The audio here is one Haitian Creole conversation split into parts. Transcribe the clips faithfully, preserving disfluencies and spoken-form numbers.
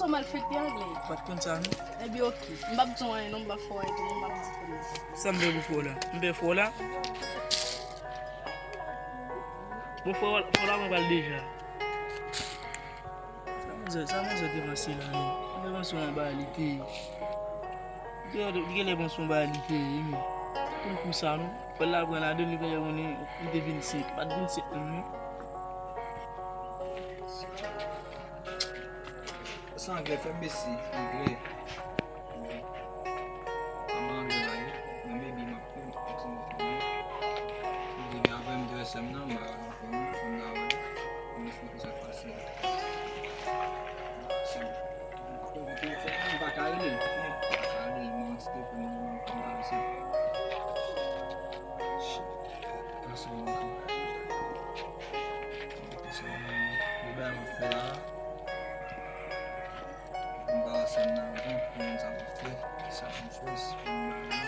Malfektè anglè. Ou pa t konn sa, non? Ebyen, oke. M p ap di w anyen, non, m p ap fè w anyen tou, non, m p ap di w anyen. Sa m fè pou fè w la? M fè fè w la? Bon, fè w, fè w la, mwen pral deja. Sa manzè, sa manzè te panse la, non? Li te panse yon bagay li te ye. Li te, li genlè panse yon bagay li te ye, men. Pou l kou sa, non? Fè l la pran ladan, li genlè konnen li te vennsenk. Pa t vennsenk, non, non. Sa anglè, fè m bese anglè. Anglè. Sa m anglè la, wi. Mwen, maybe, m ap konn, m ap konn. M te gen avè m, m te wè sè m nan, m pa konn, m pa konn la, wi. M esplike sa k pase la. Se, m pa ka rele l. M pa ka rele l, mwen, se te pou m, m pa rele l. Shit. Pase yon kou. Pase yon kou. Li bay m fè la. M pa wè sa m nan avan, pou moun sa pou fè, sa pou fè, si pou m bay,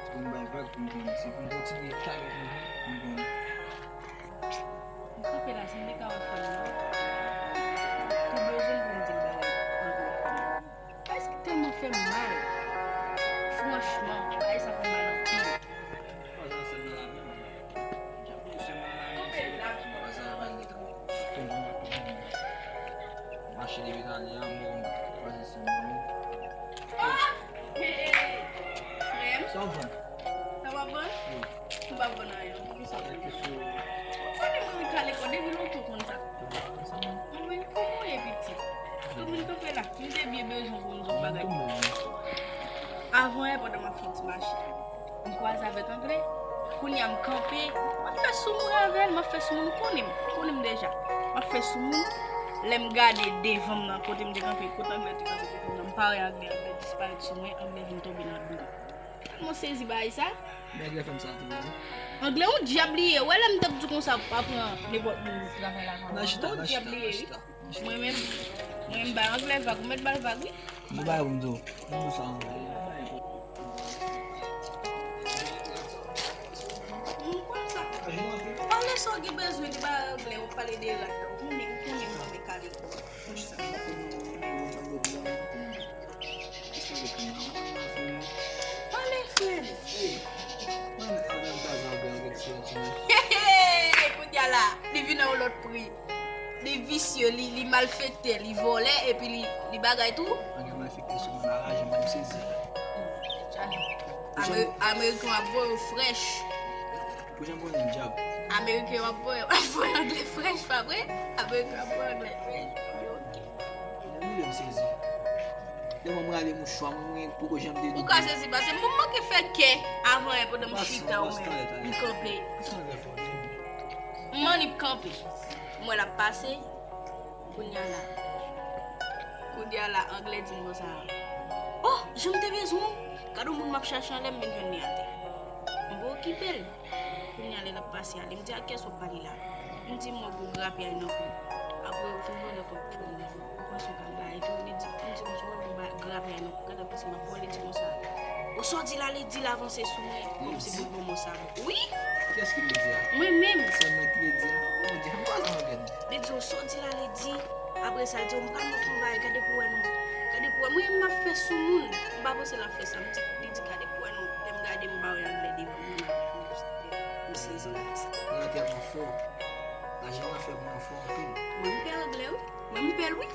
si pou m bay vag, pou m konnen, si pou m kontinye kay pou m konnen. M kanpe la, si m te ka wè fè m nan, tou bezwen pou m di l bagay anglè. Bagay sa tèlman fè m mal. Franchman, bagay sa fè m mal anpil. Mache depi talè a, mwen, m kwaze sè mwen. Frè m. Sa w vann? Sa w ap vann? Wi. M p ap vann anyen. Poukisa? Kèlkeswa. Ou konnen mwen renmen kale kò depi lontan w konn sa. Mwen, kòman w ye, pitit? Ou vin kanpe la. M te byen bezwen pou m di w bagay. Avan yè, pandan m ap fè yon ti mache. M kwaze avèk anglè. Kounye a m kanpe, m ap fè sou moun avè l, m ap fè sou moun, ou konnen m, ou konnen m deja. M ap fè sou moun, lè m gade devan m nan, kote m te kanpe, kote anglè te kanpe devan m nan, m pare anglè, anglè disparèt sou mwen, anglè vin tonbe nan do m. Tèlman sezi bagay sa. Men anglè fè m sa tou, wi. Anglè yon dyab li ye, ou wè lè m t ap di w konsa, pa pran nenpòt moun travay la, yon dyab li ye, wi. Mwen menm, mwen m bay anglè vag, ou mèt ba l vag, wi. Nou bay pou m di w. Pou m di w sa anglè. M konn sa. Pale sa w gen bezwen di bay anglè, ou pale de rad la. Ou konnen, ou konnen m renmen kale kò. Pale, frè m. Kounye a la, li vin nan yon lòt pri. Li visye, li, li malfektè, li vòlè, epi li, li bagay tou. Anglè malfektè sou moun la, raje m, m sezi. Ame-, Ameriken ap voye w frèch. Pou jan m konnen dyab. Ameriken ap voye, ap voye anglè frèch, pa vre? Ameriken ap voye anglè frèch. Yo, oke. Anglè m sezi. Lè mwen rale mouchwa, mwen poko janm te. Ou ka sezi pase m, bon, m manke fè kè avan yè pandan m chita ou menm. M kanpe. M annik kanpe. M wè l ap pase. Kounye a la. Kounye a la, anglè di m konsa. Oh, jan m te bezwen w. Gade yon moun m ap chache anlè m, m vin jwenn li atè. M pa okipe l. Kounye a lè l ap pase ale, m di, "A kiyès w ap pale la?" M di, "M wè gwo grapyay nan kou." Apre, ou fin vòlè kòb frè m nan. Ou panse w ka bay tou? Li di, m di, "M sou wè gwo ba-, grapyay nan kou." Gade, panse m ap vòlè, di konsa. Ou sòti la, li di l avanse sou mwen, kòmsi pou l ban mwen sa. Wi! Kiyès ki Ledi a? Mwen menm. Sèl mwen ki Ledi a? Mon Dye, m pa nan gèt. Li di, "Ou sòti la, Ledi." Apre sa, l di, "M pral montre w yon bagay, gade pou wè non. Gade pou wè." Mwen menm, m ap fè sou moun. M pa panse l ap fè sa. M di, li di, "Gade pou wè non." Lè m gade, m pa wè anglè devan mwen, m ap fè m sezi nan sa. Mwen tèlman fò. Lajan an fè mwen fò anpil. Mwen, m pè anglè, wi. Mwen, m pè l, wi.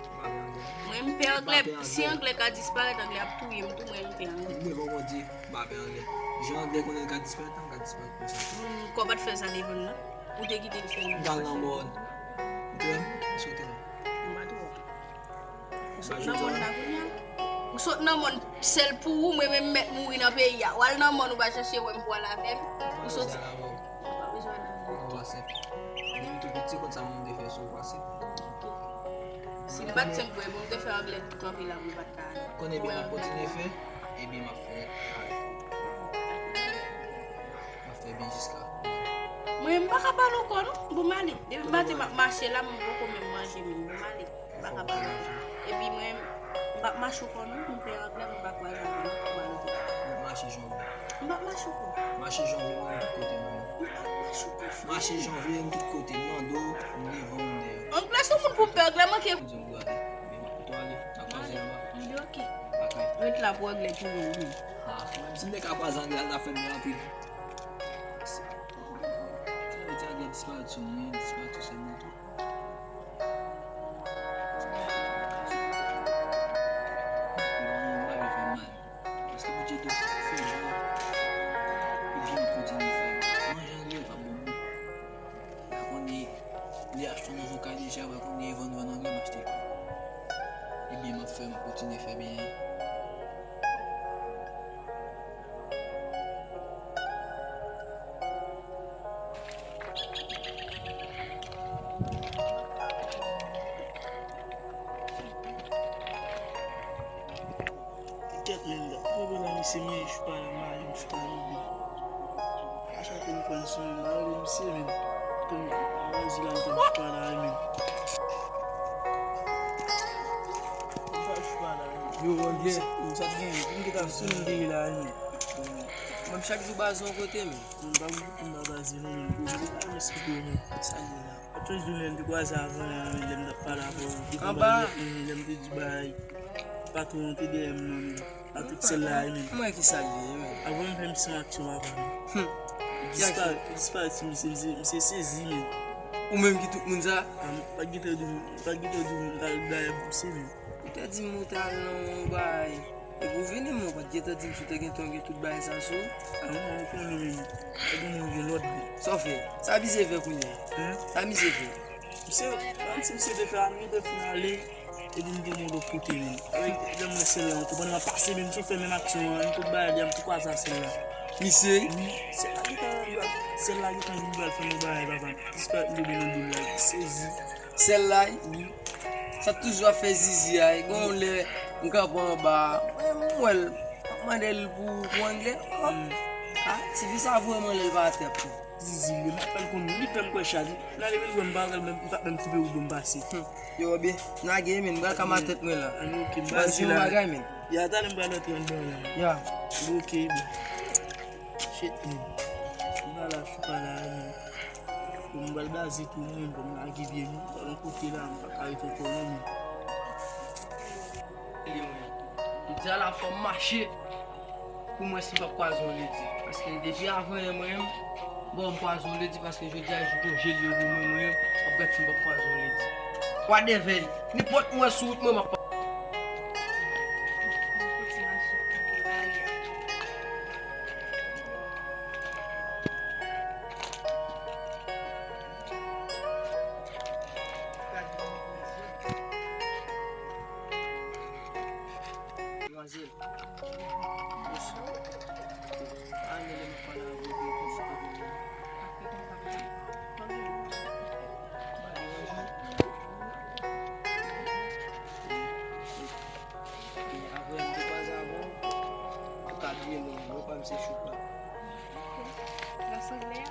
Mwen, m pè anglè. Si anglè ka disparèt, anglè ap touye m tou, mwen, m pè anglè. M devan Bondye, m pa pè anglè. Jan anglè konnen l ka disparèt, an ka disparèt konsa. Kò pa t fè sa devan l, non. Ou te kite l fè l. M t al nan mòn. Ou te wè m? Èske w te wè m? M pa t wè w. Ou sot nan mòn la kounye a? Ou sot nan mòn, sèl pou ou, mwen menm m mèt mouri nan peyi a. W al nan mòn, ou pa chèche wè m pou w al avè m. Ou soti. Ou pa bezwen al avè m. Ou pa bezwen al avè m. Ou pa senp. Depi m tou piti, konn sa moun te fè sou ou pase. Si m pa t senp vre, bon, m te fè anglè tou kanpe la, mwen pa t ka ale. Konnen byen m ap kontinye fè, e byen m ap fè. M ap fè byen jiska. Mwen, m pa ka pale ankò, non. Bon, m ale. Depi maten, m ap mache la, m poko menm manje menm. Bon, m ale. M pa ka pale ankò. Epi mwen, m p ap mache ankò, non. M pè anglè, m pa kwaze avè l pou al opital. M ap mache jan w vle. M p ap mache ankò. Mache jan w vle, mwen, tout kote, mwen. M p ap mache ankò, frè. Mache jan w vle, m tout kote. M nan do w, m devan w, m dèyè w. Anglè sou moun pou m pè anglè, manke. Ou di m pou ale. Ebyen, m ap kite w ale. Ret la pou anglè pou nou, wi. Ah, menm si m te ka kwaze anglè a, l ta fè m byen anpil. Sa vle di anglè disparèt sou mwen, disparèt sou sèl mwen tou. Mwen pa vle fè mal. Paske Bondye te fè mwen, epi m ap kontinye fè. Manje anglè pa bon goût. Mwen konnen li achte yon nouvo kay deja, mwen konnen vann vann anglè m achte kay. Ebyen, m ap fè, m ap kontinye fè byen. Kèt, men, gad. Mwen la, mesye, men, choupa la, m ale, m choupa la, men. A chak telefòn sonnen, m ale, mesye, men. Kòm, m ale, m choupa la, men. M pa choupa la, men. Yo, anglè, m sot gen, m te ka sonnen dèyè la, men. Mwen, chak jou baze yon kote, men. M pa, m pa baze, non, men. Yo, m te ka esplike w, men. Sa gen la. Ap chonje jounen m te kwaze avan yè an, men lè m t ap pale avè w, depi m bay lè m te di w bagay, patwon an te dèyè m nan, men. Ak tout sèl la, men. Mwen ki sa l ye, men. Avan m fè m san aksyon avan, men. Disparèt, disparèt sou misye, misye, misye sezi, men. Ou menm ki tout moun sa? A, m pa t gentan di w, m pa t gentan di w m t al dèyè misye, men. Ou te di m ou t al nan yon bagay. Epi w vini, men w pa t gentan di m si w te gentan gen tout bagay sa sou ou. A, mwen, ou konnen, men. Pa gen moun gen lòd, men. Sa w fè? Sa misye fè kounye a? Hen? Sa misye fè? Misye, kòmsi misye te fè a, m gentan fin ale, epi m te gen yon lòt kote, men. Avèk, lè m wè sèl la, ou konprann, m ap pase, men m sot fè menm aksyon an, m tout bagay li a, m tou kwaze a sèl la. Misye? Wi, sèl la gentan, sèl la gentan vin pral fè m yon bagay, papa. Disparèt m tonbe nan do l la, sezi. Sèl la, wi. Sa toujou ap fè zizi a, gon lè m kanpe anba, mwen, m wè l, m ap mande l pou, pou anglè. Oh. A, tifi sa vrèman lè l pa atè ap fè. Zizi, li, m pa t konn li fè m kwè chat, li. Nan leve l wè m pa wè l, men m pa t menm koupe wout ban m pase. Hmm. Yo, byen, nage, men, m pral kama tèt mwen la. An, ok, m pral di yon bagay, men. Ya, talè m pral antre anndan la. Ya. Ok, bon. Shit, men. M pa la, m pa la, men. Bon, m pral baze tou, men, bon, m lage pye m. Yon kote la, m pa ka ret ankò, non, men. Li di a la fò m mache. Pou m wè si m p ap kwaze yon ledi. Paske depi avan yè mwen menm, bon, m kwaze yon ledi paske jodi a jou konje li ye pou mwen, mwen menm, m ap gad si m p ap kwaze yon ledi. Whatever, nenpòt m wè sou wout mwen, m ap Demwazèl. Bòs. Pa renmen lè m ap pale avè w de bòs. Pa deranje. E apre m te kwaze avè w, ou ka bliye non, non pa m se Choupa. Rasanble a.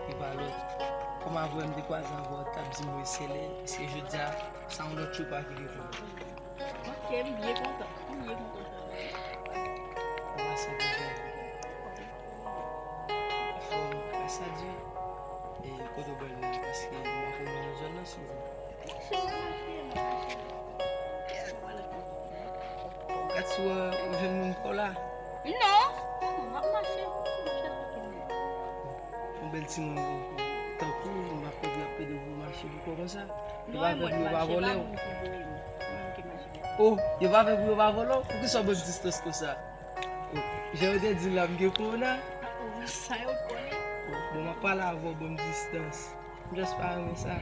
Li pa lòt. Kòm avè w m te kwaze avè w, t ap di m wi sèlè, se jodi a, sa yon lòt Choupa ki revini. Ok, m byen kontan. M byen kontan sa. Anfòm, sa di, e kote w pral menm, paske m pa konn nan zòn nan souvan. Gad si w, ou jwenn moun pa w la. Non, m ap mache, m ap mache trankil. Yon bèl timoun tankou w, m ap kote ap pede pou mache pou kò konsa. Yo pa vle pou yo pa vòlè w. Oh, yo pa vle pou yo pa vòlè w? Poukisa w ban m distans konsa? Oh, jan yo te di la, m gen kowona. Oh, sa yo konnen. Oh, bon, m ap pale avè w, ban m distans. M just pa renmen sa.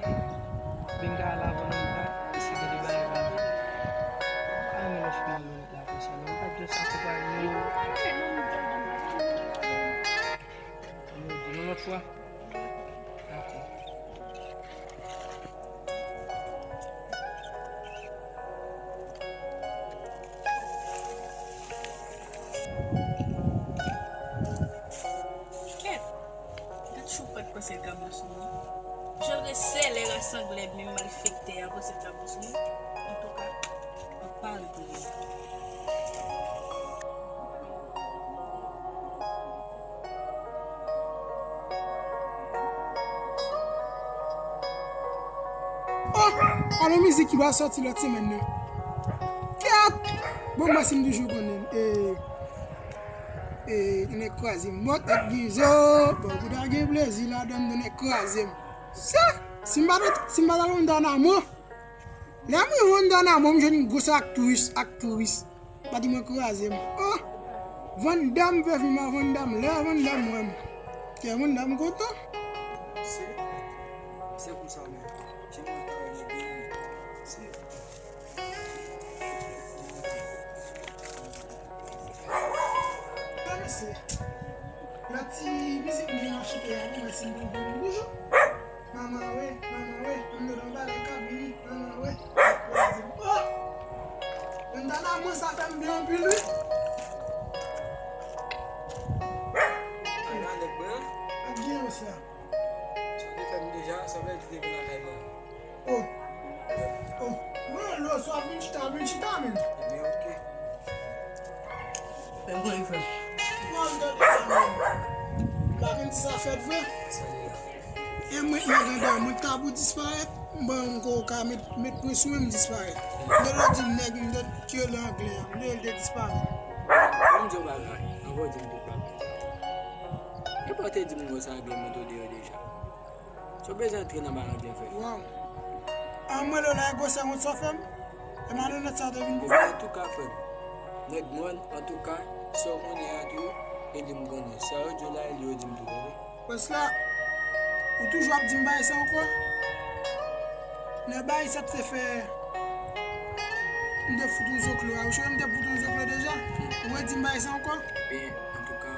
Vin ka al avan nan ta, si gen de bagay pou m di. M pa renmen lè w fin al nan ta konsa, non. M pa just akonpanye w. Ann nou di yon lòt fwa. Dakò. Kèt! Gad Choupa t panse l ka bon sou mwen. Jan l ret sèlè rasanble menm malfektè a panse l ka bon sou mwen. Antouka, m pa regrèt. Alò, mizik ki pral sòti lòt semèn nan. Kèt! Bon, mwen si m toujou konnen. E, e, nèg kraze m. Bon, tèt gizo, bon, bouda gen plezi ladan, nèg kraze m. Se, si m pa t, si m pa t al Guantanamo, lè mwen Guantanamo, m jwenn gwo sa aktris, aktris. Pa di mwen kraze m. Oh! Van Damme vle vin, Van Damme, lè Van Damme wè m. Kè Van Damme kontan. Se, se konsa menm. Jan mwen ta wè nèg yo, se. Mesye, lòt ti mizik mwen ap chante a, mwen si m pran volume toujou. Manman we, manman we, m nan yon bagay k ap vini, manman we. Oh! Moun ta nan mwen, sa fè m byen anpil, wi. Ala nèg mwen an. Ak gen yo sa. Sa w te fè m deja, sa vle di te vin lakay mwen. Oh. Oh. Mwen, lè w swa vin chita, vin chita, men. Ebyen, oke. Fè m konn frè m. Bon, m tande sa, men. M pa konn si sa fèt vre. Sa li la. E mwen, mwen grandè, mwen ta pou disparèt, m ban yon kou ka met, met pwen sou mwen, m disparèt. M te di nèg, m te tye l anglè a, m te di l te disparèt. Ban m di w bagay, anvan w di m tout bagay. Epa w te di m konsa anglè mwen tou deyò deja. Sa w bezwen antre nan bagay anglè fè? Waw. An mwen lè w la e gwosè wont sa w fè m? E malonèt sa w te vin pou fè? Antouka, frè m. Nèg mòn, antouka, sa w konnen an tou, e li m konnen. Sa yo di w la, e li yo di m tou, tande? Pès la, ou toujou ap di m bagay sa ankò? Lè bagay sa t se fè, m te fout ou zoklo a. Ou chonje m te fout ou zoklo deja? Ou redi m bagay sa ankò? Ebyen, antouka,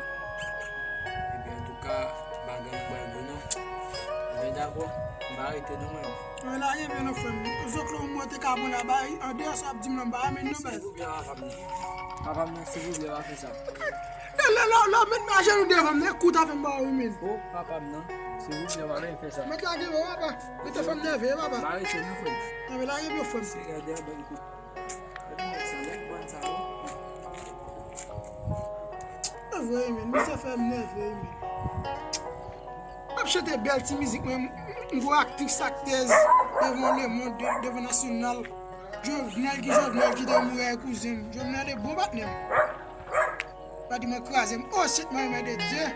ebyen, antouka, bagay yo pral bon non. Ebyen, dakò, m pa rete non, mwen. Mwen lage byen non, frè m. Zoklo m mwen te ka pran la, bagay, andeyò sa w ap di m nan, m pa renmen l non, baz. Silvouplè, papa m nan. Papa m nan, silvouplè, pa fè sa. Lè, lè, lè, lè w met m ajenou devan m, lè kout a fè m ba ou men. O, papa m nan, silvouplè, pa menm fè sa. Mèt lage bò, papa. Rete fè m nève, papa. Pa rete non, frè m. Nan, men lage bò, frè m. Se gade a, ban kout. Gade nèg sa, nèg bann sa yo. Nève, men, misye fè m nève, men. M ap chante bèl ti mizik, mwen, m, m gwo aktris, aktèz, devan lemonn, de-, devan nasyonal. Jovenel ki Jovenel ki te mouri ak kouzen m. Jovenel te bon patnè m. Pa di mwen kraze m. Oh shit, mwen men de Dye.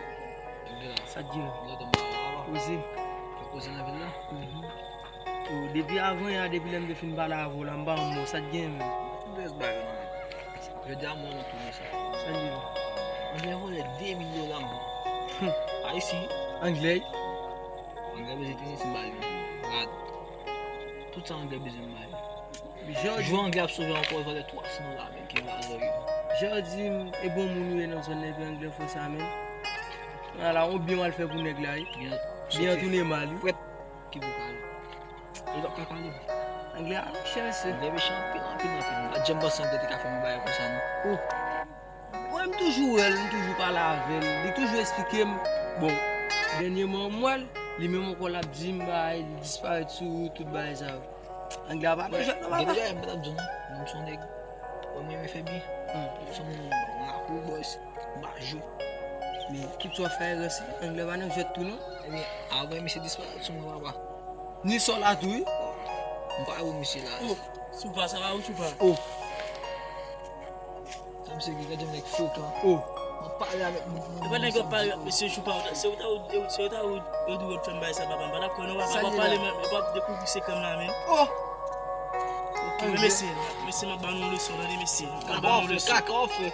Sa k gen? Poze. Poze nan vil la? Mhm. Oh, depi avan yè, depi lè m te fin pale avè w la, m pa yon mo. Sa k gen menm? Tout rès bagay nan men. Jodi a mwen nan tounen sa. Sa k gen? Anglè vòlè de mil dola m. Ayisyen. Anglè. Anglè bezwen tini si m ba li. Rad. Tout sa anglè bezwen m ba li. Jodi. Jou anglè ap sove ankò, vòlè twa san dola ameriken la zòrye. Jodi, e bon moun ou ye nan zòn nan epi anglè fè sa menm. Ala, on byen w al fè pou nèg la, wi. Byen an tounen mal, wi. Prèt ki pou pale. E l ap ka pale. Anglè a mechan, mesye. Anglè mechan anpil, anpil, anpil. M pa t janm panse anglè te ka fè m bagay konsa, non. Oh. Mwen, m toujou wè l, m toujou pale avè l. Li toujou eksplike m. Bon, dènyèman, m wè l, li menm ankò l ap di m bagay, li disparèt sou wout, tout bagay sa yo. Anglè a pa nan jwèt non, papa. Gen de bagay m pa t ap di w non. Mwen, m se yon nèg, mwen, m renmen fè byen. Hmm. M se yon moun, m rakou, bòs, m pa jwe. Men, tout sa w fè a resi, anglè pa nan jwèt tou, non. Ebyen, avan misye disparèt sou mwen, papa. Ni sò la tou, wi. M pa wè misye la. Oh, Soupa, sa va, ou Soupa? Oh. Sa misye gen gade nèg frekan. Oh. Mwen pale avèk moun. E pa nèg yo pale, mesye Soupa, se ou ta ou, se ou ta ou, yo di yo fè m bay sa, papa, m pa dakò non, papa, pa pale, men, papa, dekouvri sekrè m la, men. Oh. Ok, men mesye, mesye, m ap ba nou leson, tande, mesye. M ap ba nou leson. Kaka w fè.